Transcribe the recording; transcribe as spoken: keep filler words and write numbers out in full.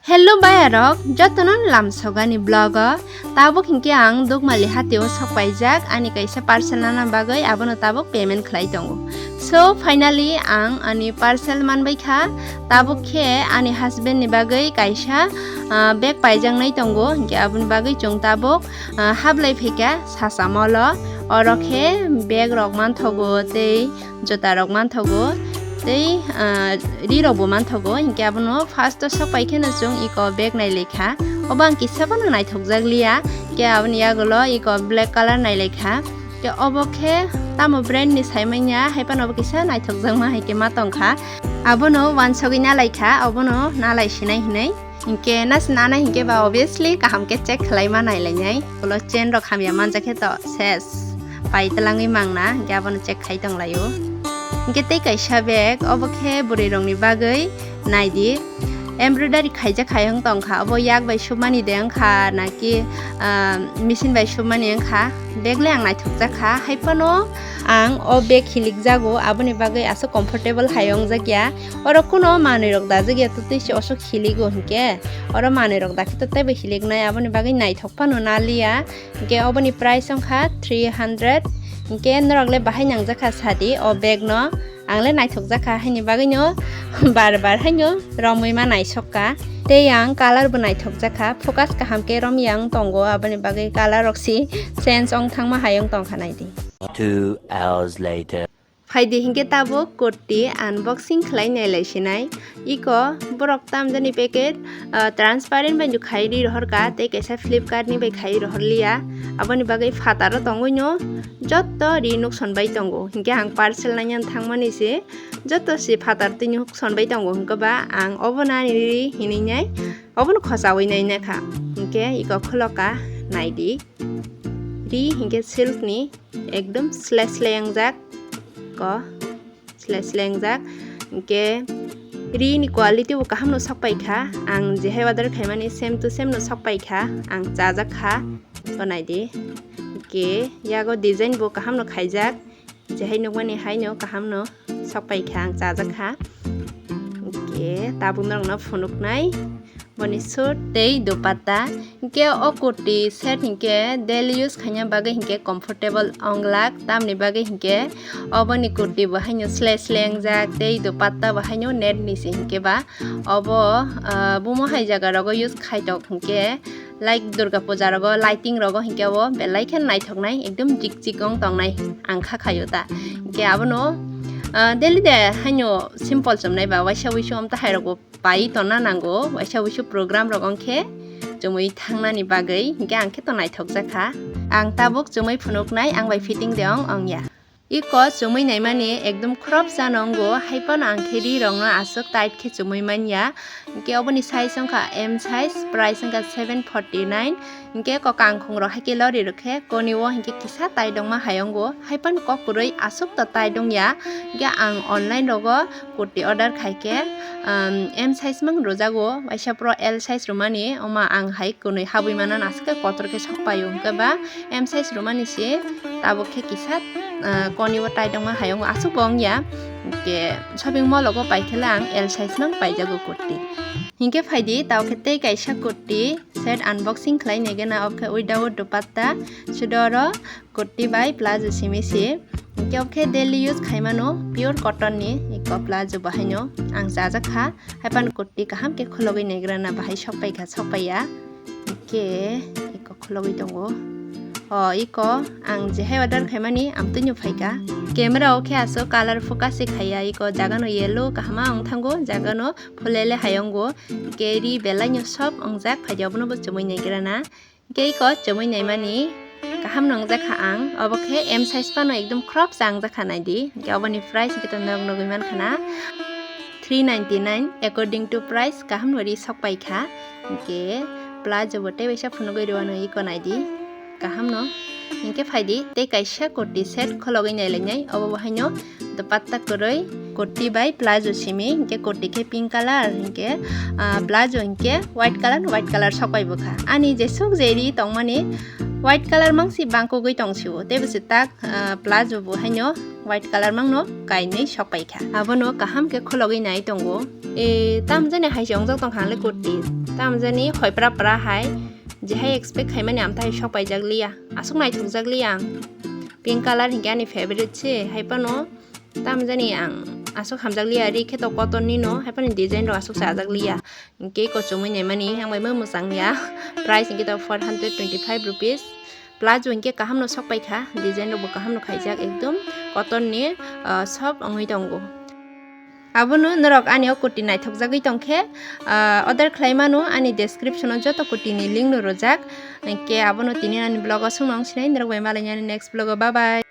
Hello bayarok, jotono lamsogani vlog o. Tabuk hinkhe ang Dukmali hatio sokpaijak ani kaisa parcel nana bagwi, abono tabuk payment khlai tongo. So finally ang ani parcel manbai kha. Tabuk khe ani husband ni bagwi kaisa, ah, bag paijaknai tongo, hinkhe aboni bagwi chwng tabuk, ah, hablai phaikha Sacha Mall o. Oro khe bag rok manthogo tei juta rok manthogo tei, ah, ri rok bo manthogo. Hinkhe abono first o sok pai kheno chwng iko bag nai lai kha. Obo ang kisa phano naithok jak liya. Hinkhe aboni yagulo iko black colour nai lai kha. Hinkhe obo khe tamo brand ni sai manya, hai phano obo kisa naithok jakma hai khe ma tong kha. Abono wansogwi na lai kha, obono na lai sinai hinui. Hinkhe nas nana hinkhe ba obviously kaham khe check khlai ma nai lai nai. Ulo chain rok hamya manja khe to ses pai twlangwi mangna, hinkhe abono check khai tong lai o. Hinkhe tei kaisa bag, obo khe bwrwi rok ni bagwi nai di. Embroidery khaijak hai wng tong kha, obo yak bai submani de wng kha naki, ah, machine bai submani wng kha. Bag le ang naithok jak kha, hai phano ang o bag hilik jago, aboni bagwi aswk comfortable hai wng jak ya. Oro kuno manwi rok dajak ya, twtwi se oswk hiligo hinkhe. Oro manwi rok dakhe to teibo hilik nai, aboni bagwi naithok phano na liya. Hinkhe oboni price wng kha three hundred. Hinkhe norok le bahai nangjak kha sadi o bag no. Ang le naithok jak kha, haini bagwi no bar bar haino romwi ma naisok kha. Tei ang colour bo naithok jak kha, focus kaham khe romya wng tongo, aboni bagwi colour rok si change wng thangma hai wng tong kha nai di. Two hours later. Phaidi hinkhe tabuk kurti unboxing khlai nai lai sinai. Iko borok tamjani packet, ah, transparent bai khai ri rohor kha, tei kaisa Flipkart ni bai khai rohor liya. Aboni bagwi phataro tongwi no jotto ri nukson bai tongo. Hinkhe ang parcel naina thangmani se jotto se phatar twi nukson bai tongo. Hinkhe ba ang obo nani ri hinui nai, obono khochaui nai na kha. Hinkhe iko khulokha nai di. Ri hinkhe silk ni ekdom sle sle wngjak ko, sle sle wngjak. Hinkhe ri ni quality bo kaham no sok pai kha, ang je hai order khaimani same to same no sok pai kha, ang chajak kha. Bo nai di, hinkhe yago design bo kaham no khaijak, je hai nukmani hai no kaham no sok pai kha, ang chajak kha. Hinkhe tabuk norok no phunuk nai. Boni suit tei dupatta. Hinkhe o kurti set hinkhe daily use khaina bagwi hinkhe comfortable wnglak, tamni bagwi hinkhe oboni kurti bo haino sle sle wngjak tei dupatta bo haino net ni se hinkhe ba obo, ah, bumo hai jaga rogo use khaitok hinkhe like Durga puja rogo lighting rogo hinkhe obo belai khe naithoknai ekdom jik jik wng tongnai ang kha khaio ta. Hinkhe abono, ah, daily de haino simple chumnai ba waisa wuisu amta hai rogo pai tonna nango, waisa wuisu program rok wngkhe chumui thangnani bagwi, hinkhe ang khe to naithok jak kha. Ang tabuk chumui phunuknai, ang bai fitting de ong ong ya. Iko chumui naimani ekdom khorop jano wngo, hai phano ang khe ri rokno aswk tight khe chumui man ya. Hinkhe oboni size wngkha M size, price wngkha seven forty nine. Hinkhe kokang khungrok hai khe lori rok khe koni o hinkhe kisa tai dongma hai wngo, hai phano kok kwrwi aswk to tai dong ya. Hinkhe ang online rogo kurti order khai khe, um, M size mang rwjago, waisa pro L size rwmani, omo ang hai kwnwi habwi manana aswk khe kotor khe sok paio, hinkhe ba M size rwmani se tabuk khe kisa, uh, koni o tai dongma hai wngo, aswk bo wng ya. Hinkhe shopping mall rogo pai khe le ang L size mang paijago kurti. Hinkhe phaidi, tabuk khe tei kaisa kurti set unboxing khlai nai gana, obo khe without dupatta, sudo oro kurti bai plazo simi se. Hinkhe obo khe daily use khaimano pure cotton ni iko plazo bahaino ang chajak kha. Hai phano kurti kaham khe khulogwi nai gana bahai sok pai kha, sok pai ya. Hinkhe iko khulogwi tongo. O iko ang je hai order khaimani amtwino phaikha. Camera o khe aswk color focus se khaiya, iko jagano yellow kahama wng thango, jagano phulele hai wngo. Hinkhe ri belaino soft wngjak, phaidi obono bo chumui nai gana. Hinkhe iko chumui naimani kaham no wngjak kha ang. Obo khe M size phano ekdom khorop cha wngjak kha nai di. Hinkhe oboni price hinkhe to norok nugui man kha na three ninety nine, according to price kaham no ri sok pai kha. Hinkhe plazo bo tei waisa phunugwi rwano iko nai di. Kaham no. Hinkhe phaidi tei kaisa kurti set khulogwi nai lai nai. Obo bo haino dupatta kwrwi, kurti bai plazo simi, hinkhe kurti khe pink color, hinkhe, ah, plazo hinkhe white color, white color sok pai bwkha. Ani jesuk je ri tongmani White color mang si bangkugwi tong sio, tei bwswk tak, ah, plazo bo haino white color mangno kainwi sok pai kha. Abono kaham khe khologwi nai tongo. E, tam jani hai se wngjak tong kha ang le kurti. Tam jani hoi pra pra hai, je hai expect khaimani amtha hai sok paijak liya. Aswk naithokjak liya ang. Pink color hinkhe ani favorite se, hai phano tam jani ang aswk hamjak liya, ri khe to cotton ni no, hai phano design rok aswk chajak liya. Hinkhe kochomwi naimani ang bai ma mwchang ya. Price hinkhe to four hundred twenty-five rupees. Plazo hinkhe kaham no sok pai kha, design rok bo kaham no khaijak, ekdom cotton ni, ah, soft wngwi tongo. Abono norok ani o kurti naithokjagwi tong khe, ah, order khlai mano, ani description o joto kurti ni link no rwjak. Hinkhe abono tini ani vlog o swngno wng sinai, norok bai malai nani next vlog o, bye bye.